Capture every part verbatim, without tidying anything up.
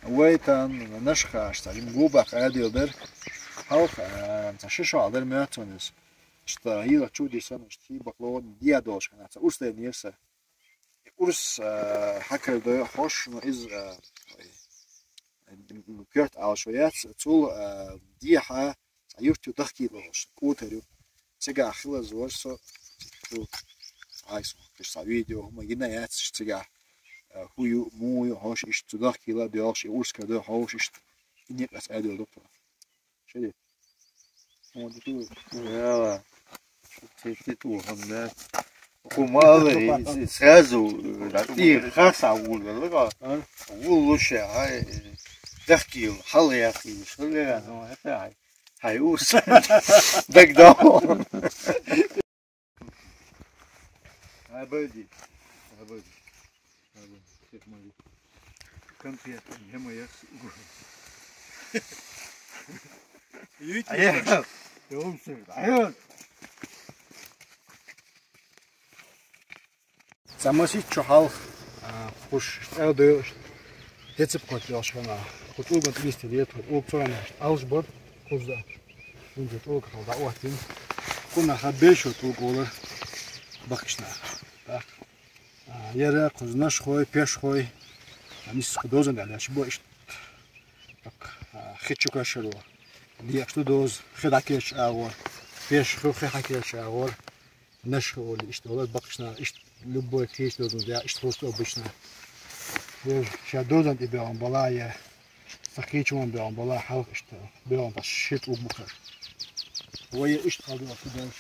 Вайтан, Нашхаш, цхьа жим губах адил дер. Халх, а, цхьа шишо дер мятунис. Шта, йила чуди сан, шта, баклон, диадолш, хана, цхьа урстай нирса. Урс, а, хакар дой, хош, но из, а, ой, кёрт алшо яц, цул, а, диха, а, юртю дахкилош, кутерю. Цигахила зорсо, цу, айс, кыш са видео, ма гина яц, цигах, а, хую, мую, хош, иш, цу дахкила, диош, и урска дой, хош, иш, и не кас адил доктор. Шеди. Вот, и тут. Яла. Тесит ухам, да. Кумалы, сразу, э, да, и хаса улга, да, а? Улучше, ай, дахкил, хал яхи, шулера, ну, это, ай, ай, ус. Так да. Обойди. Обойди. Обойди. Всех моих. Конфет. Где моя с-, Видите? А я, я вам всё, а я Цамасит чухал, а, хуш, э, дойш. Эцеп кот ёшхана. Хут уган тристер ет, уг цогана. Алш бот, кузда. Унде толк халда уатин. Куна хабешо толк ола. Бакшна. Так. А, яра кузнаш хой, пеш хой. Амис кудозан да, шибо иш. Так, а, хичу кашеро. Диакш тудоз, хидакеш агор. Пеш ху хидакеш агор. Наш ху оли ишт ола, бакшна, ишт любой кеш дозан, я ишт хост обычно. Я ща дозан и беон бала, я сахичу он беон бала, халк ишт беон, пас шит уг бухар. Вая ишт халда кудозан.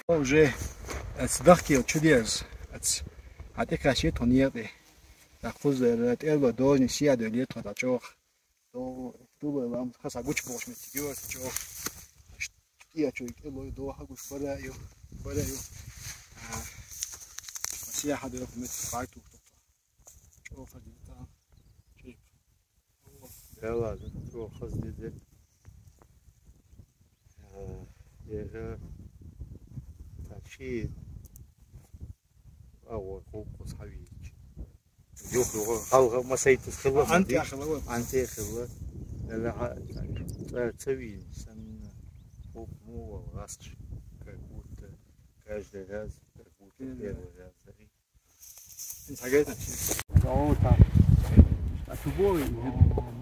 Уже аца дахкийла чудерза, аца хьатӀекхаьчча тхо некъа тӀа. ТӀаккха кхузара тӀера дозни сиа доьллера тхо дӀа чӀоагӀа. До дулой лам хаса гуча бохуш меттиг ю, аца чӀоагӀа. ТӀе а чу тӀе лой до хьагуш бара ю, бара ю. А, сиа хьадоьлху меттиг байтухту. ЧӀоагӀа хаза дитта. Чип. Дела, чӀоагӀа хаза диде. А, яра, та чи агӀор хӀокхуза хьавийча. Юха, юха, хьалха масайтас хилла. ГӀантӀе хилла вай. ГӀантӀе хилла. Дела, а, цӀа ца вийна, санна, хӀокху муха вала гӀазкхаш, как будто каждый раз, как будто первый раз. О, так. А чего вы?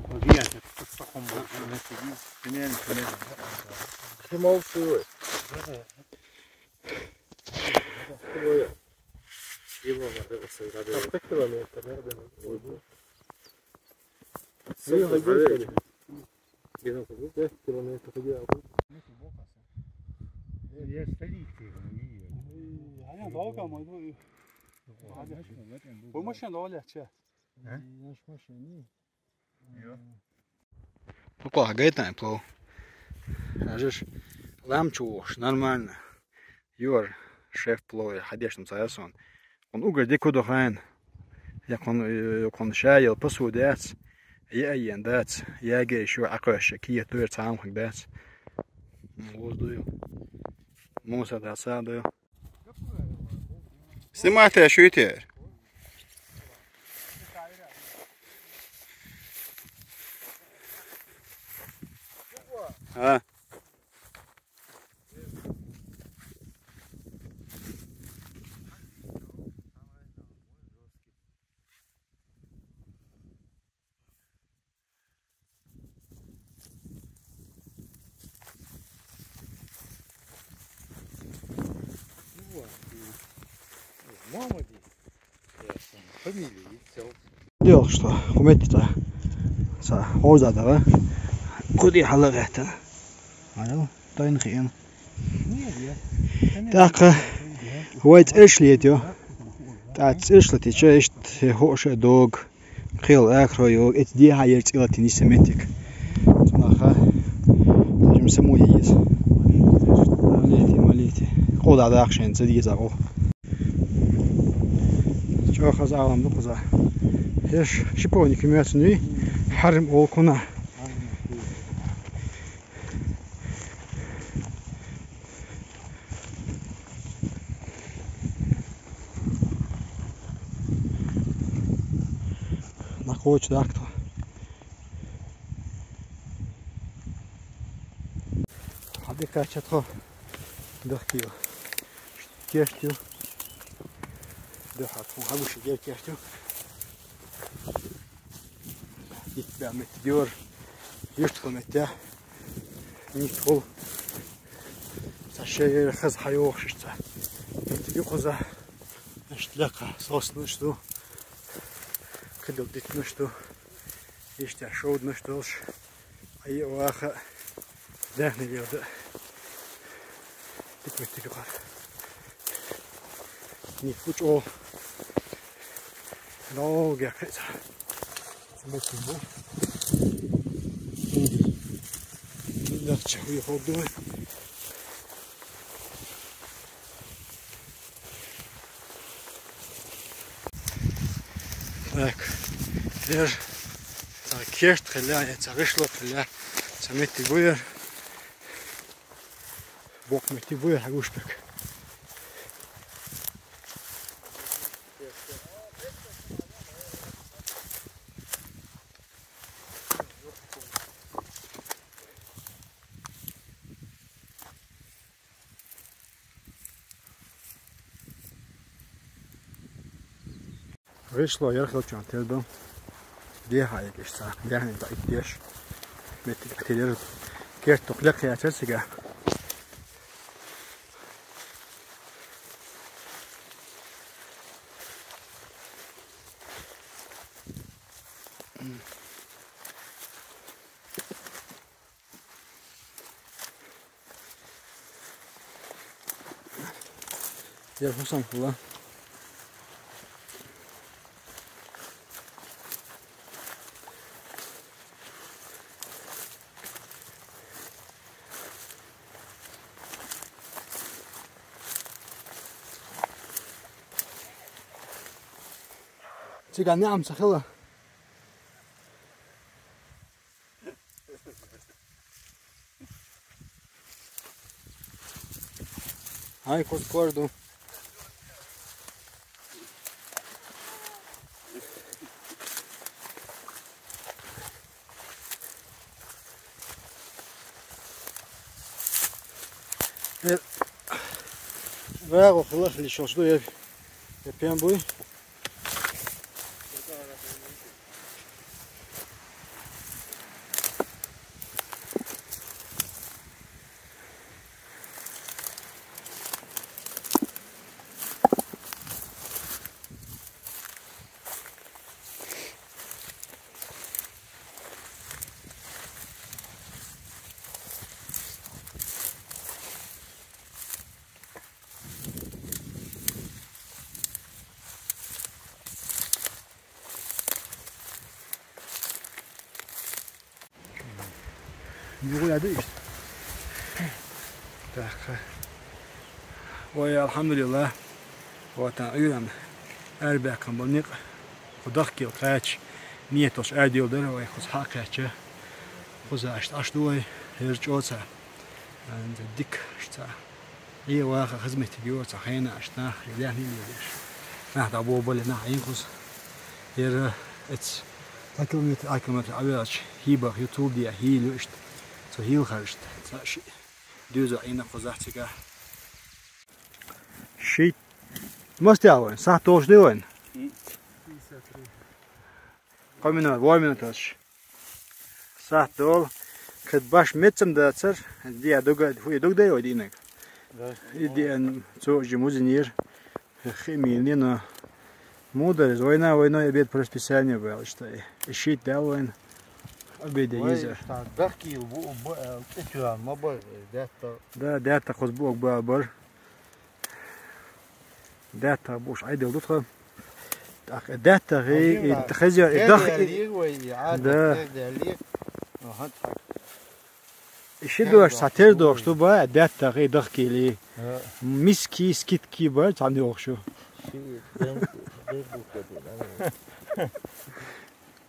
Подожди, я сейчас в каком примерно, примерно. Ты молчи, ой. Ой. Его надо высажать. Как километр, наверное. Ой, ну. Ой, ой, ой. Пять километров, где? Я столицы не еду. Ай, ана долго ма ду. Бу машина долго легче. А? Наш машина. Йо. Бу кхо гайтан плов. Ажиш лам чуш, нормально. Юр шеф плов, хьадеш там царсон. Кхунна угар дика ду хайн. Я кхунна, э, кхунна шай йол посуда яц. Я аен дац. Я гей шу акъош, кия туйр цхьа хӀама хӀама дац. Воздух. Муса дац, сада ю. Снимать я шуйте. А. Мама здесь. Фамилия и всё. Дело что, кху метте цхьа, цхьа хӀовза дара. Куди хьала гӀетта? Ало, тайна хиен. ТӀаккха вай цӀерш летайо. ТӀаккха цӀерш летича, иштта хӀоша дог. Кхел ахро йо, эт дехьа ер цӀила тини семетик. Цунаха, тажим саму еза. Малети, малети. Къода дахшен, цадиги загу. ЧӀоагӀа хаза Ӏалам ду кхуза. Еш шиповник мецни, хьарим олкуна. Вочу дакто. Хьадикача тхо дахкио. Кертю. Даха тхо хагуш гер кертю. Ит бя мет дёр. Юрт хо мет я. Нит хол. Ца шеер хаз хайох шишца. Мет ю хоза. Ишт лека соснуш ду. Кыдал дитнуш ду. Ишта шоуднуш долш. Ай ваха. Дехни вилда. Дитмит тикар. Ни пучо. Долго кайца. Смотри, бу. Иди. Иди, дальше уехал, думаю. Так. Теперь так, керт халя, я ца вышло халя. Ца метти буер. Бок метти буер, а гушпек. Вышло, я хотел чё-то, да. Где хайк ишца, где хайк да идешь. Метти катилер. Керт тохлек я часига. Ер хусан хула. Циган ням сахила. Ай, кот корду. Э, вагу хылах лишошду я, я пьян буй. Югу яды ишт. Так. Ой, алхамдулилла. Вот, а, уйрам. Арбякам был ник. Худах кил кач. Нет, уж адил дыр, ой, хус хакача. Хус ашт, ашт, ой, эр чоца. Ан дик, шта. Ий ваха хызмет гио ца хайна ашта, илях ни леш. Нах да бо боле нах ин хус. Ер эц та километр, а километр авяч, хибах, ютул диа, хилю ишт. Цо хил харшт. Ца ши. Дюза ина хузах цига. Ши. Мостя вон, са тош дивон. Камина, вомина тош. Сахт дол, кад баш мецам дацар, диа дуга, хуй дуг дай ой динак. Да. И диан цо жи музинир, химини но. Мудар из война, войной обед по расписанию был, что и щит дал войн, обед я Ой, низа. Что, дахкил, бу, бу, э, китюан, ма бар, э, дятта. Да, дятта хос бу, огба бар. Дятта буш, ай дел дутха. Так, дятта гей, и тхезер, и дах, и Да. Иши дош, сатер дош, ту ба, дятта гей, дахкили. Миски, скидки ба, тан йохшу.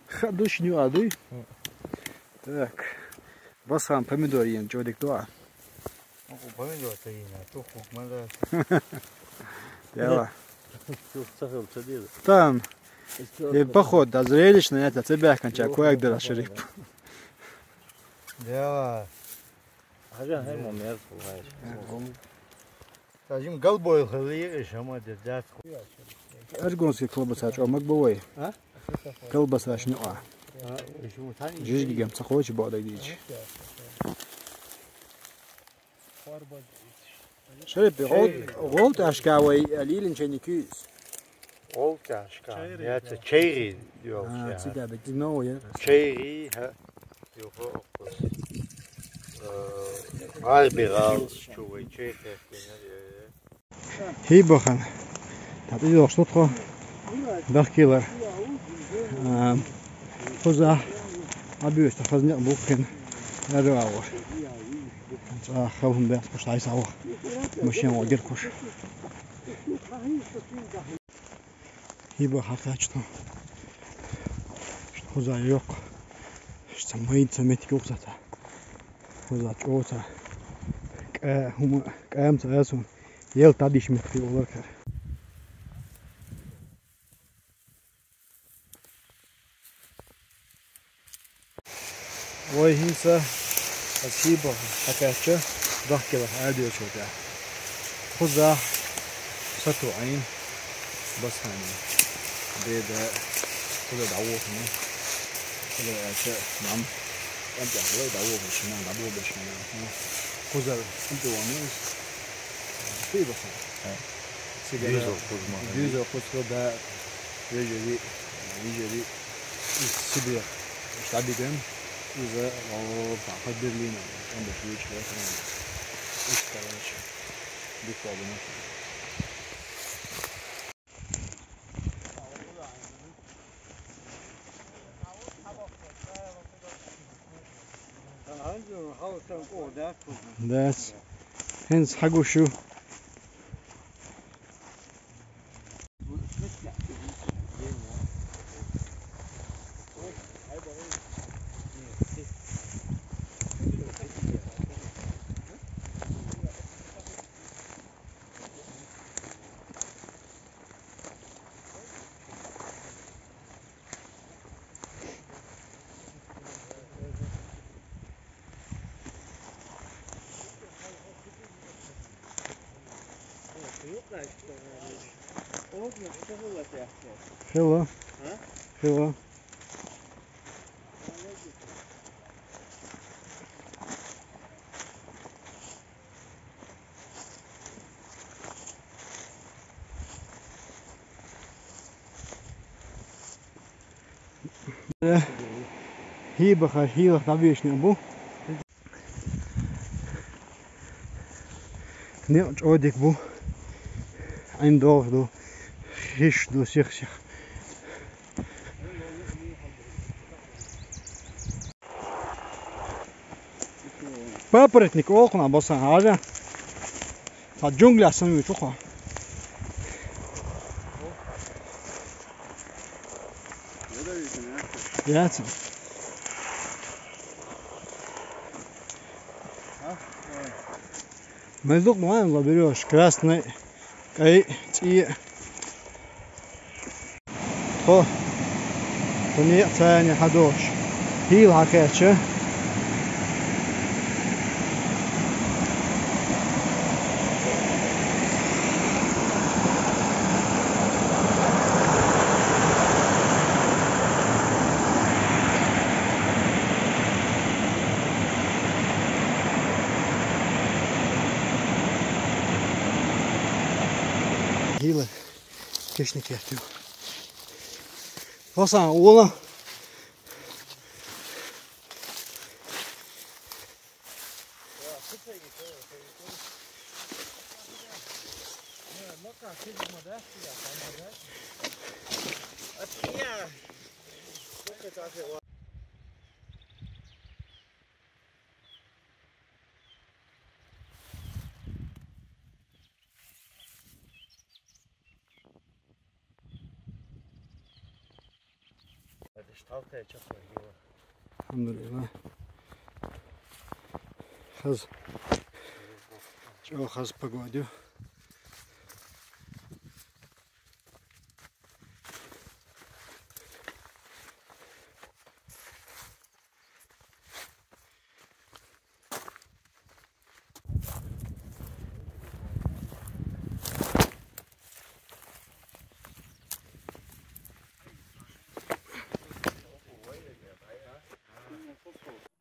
Хадуш ню адуй. Так. Басам помидор ен, чодик дуа. Помидор-то и на, то хук мада. Яла. Чё, сахал, что делать? Там. И поход, да, зрелищно это, тебя конча, кое-где расширив. Да. Хажан, хай момент, слухай. Тажим галбойл хали, шама де дат. Аргонский колбаса чё, мог бы вы? А? Колбаса шнуа. Жижги гам цахочи бода дич. Шерепе, гол, гол ташка вай, а лилин чайни кюз. Гол ташка. Я це чейри, йо, А, я. Цига бек, ну, я. Чейри, ха. Йо, хо, хо. Э, ай, бирал, чувай, чейри, я. Хи бахан. Тат изо штутхо. Дахкилар. А, хоза. Абюс, та хазня бухин. Ара авор. Ца хавун бяс, поштай савох. Машин огер кош. Хиба хакачно. Хоза ёк. Што мыйца метик ёк зата. Хоза чоца. Кэ, хума, кэм ца ясун. Ел тадиш метик олар кэр. Вай хинца асиба хакача дахкила адио чота. Хуза сату айн басхани. Беда хуза давохни. Хуза ача нам. Ам да хуза давохни шина, давохни шина. Хуза антуани. Хиба ха. Сигара. Дюзо хузма. Дюзо хузма да. Вежери, вежери. Из Сибирь. Штабиген. Из, о, папа Берлина. Он да ключ в этом. Из, короче. Буквально. Дас. Хэнс хагушу. Hello. Hello. Хиба ха, хилах табишни бу. Не, чодик бу. Айн дох ду. Хиш ду, сих, сих. Папоротник олхуна босан, ажа. Та джунгля сан ю чуха. Яцин. Мезук ман лаберёш, красный. Кай, ци. Хо. Туни цани хадош. Хил хакача. Хила. Кешни кертю. Васан, ула. الحمد لله. Хаз. Чё хаз погоду?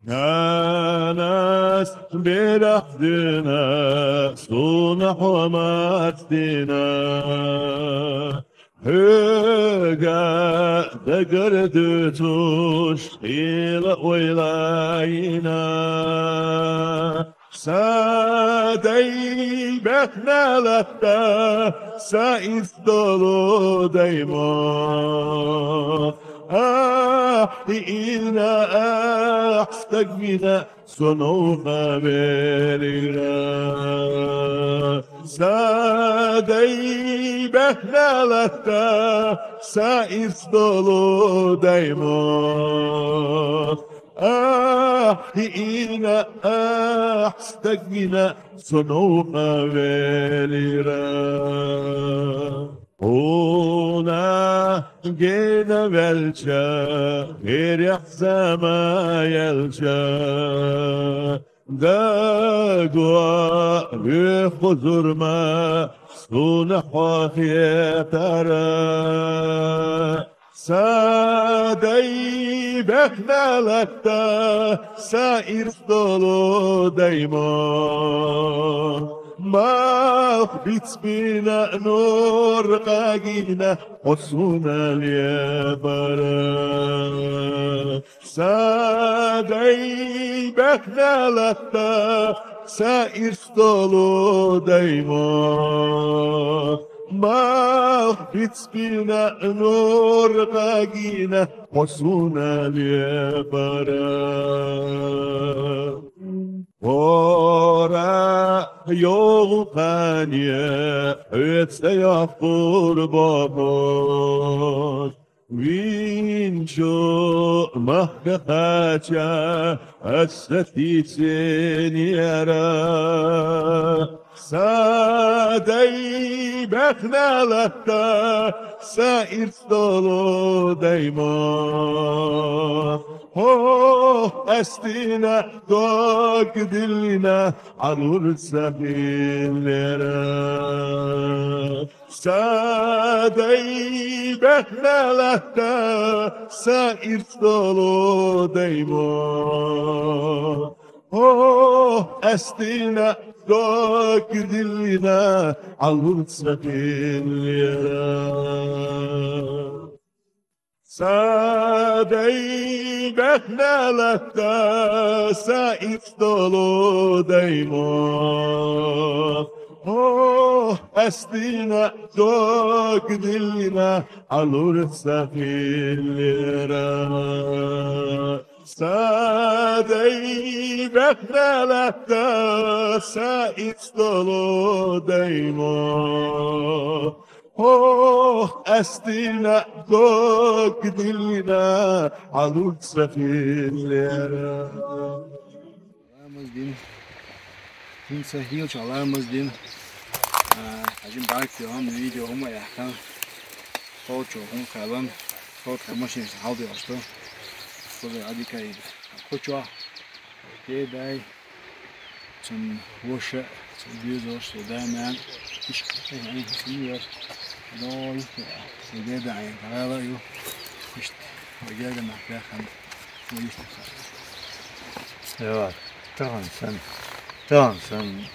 Нанас берахдина, суна хьомацдина. Хьога дагардуьтуш хила ойлайна. Са дай бехналатта, са ирс долу дайму. Ахь диъина, ахь стаг вина, со новкъа велира. Са дай бехналатта, са ирс долу дайму. Ахь диъина, ахь стаг вина, со новкъа велира. Хьуна гена велча, херехь зама елча, дагва вехузурма, суна хьо хетара. Са дай бехналатта, са ирс долу дайму. Малх бицбина, нур къагийна, хьо суна лебара. Са дай бехналатта, са ирс долу дайму. Малх бицбина, нур къагийна, хьо суна лебара. Хьора йогӀу къане, хьоьца йоккхур бохуш. Винчу махка кхача аса тийсинера. Са дай бехналатта, са ирс долу дайму. Хьо къаьстина, дог диллина, Ӏалур ца хиллера. Са дай бехналатта, са ирс долу дайму. Хьо къаьстина, дог диллина, Ӏалур ца хиллера. Са дай бехналатта, са ирс долу дайму. Хьо къаьстина, дог диллина, Ӏалур ца хиллера. Са дай бехналатта, са ирс долу дайму. Хьо къаьстина, дог диллина, Ӏалур ца хиллера. Ламаз дин. ХӀинца хӀинца ламаз дин. А, хьажим барк дехам, видео хӀума яхкам. Хьо чо хӀума калам. Хьо машин хьалдиошто. Хьо адика ид. Хьо чо. Окей, дай. Цун воша, цун безош, цун дай ман. Иш, ай, ай, цун яр. Дой, цун деда, ай, гала ю. Ишт, вагега на пяхан. Ишт. Йо, таган сан. Таган сан.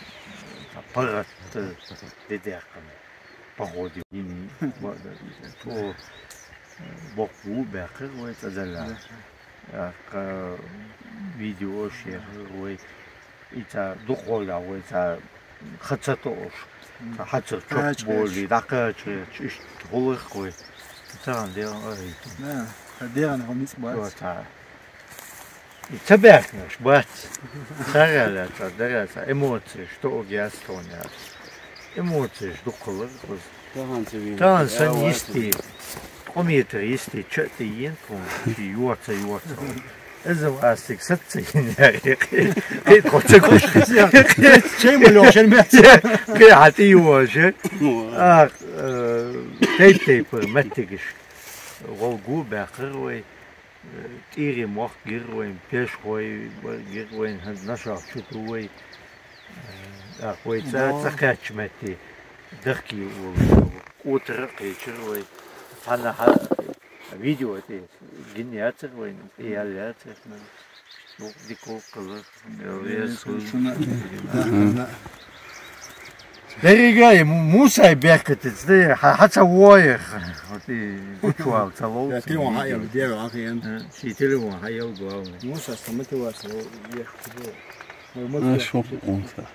Паргат, дедякан. Походе. М, ба-, то, э, бокъо баьккхира вай цӀа Далла. Баьккхира. Яккха видео шехира вай. И цӀа дукхагӀа вай цӀа хаза ца тоъуш. М. Цхьа хьацар чоп боли, дӀакхача гӀерташ, иштта хуларх вай. Царна дегӀан архӀийту. Да, цхьа дегӀан хӀама ницкъ бац. Цхьа И ца баьхкинарш бац. Царгара цхьа, дара цхьа эмоцияш, тоъуг яц тхуна яц. Эмоцияш дукхалара кхуза. Тахана ца вийна. Тахана сан йисте, ткъо метр йисте ча а тӀеена тхуна, ши йоца, йоца. Иза астиг саца йина яри. Кхе тхо ца гуш. Чай ма лёшен мец. Кхе хьа тӀе йоша. А, э, тайп-тайпара меттигаш. Гъол гу баьккхар вай. ТӀийри мохк гир вайн, пешхой гир вайн, хӀанз нашах чу ту вай. ТӀаккха вай цӀа, цӀа кхаьчча метте, дахки волу, кӀотара кхечира вай. Цхьаннахьа видео тӀе гина яцара вайн, тӀе ял яцара. Деррига мусай бехкатиц, хьа, хьа ца воих. Вот и гучвал ца лов. Я телефон хьаял, дера ахиян. Э, ши телефон хьаял, главное. Муса, стамати вас, ну, я. А что он-то?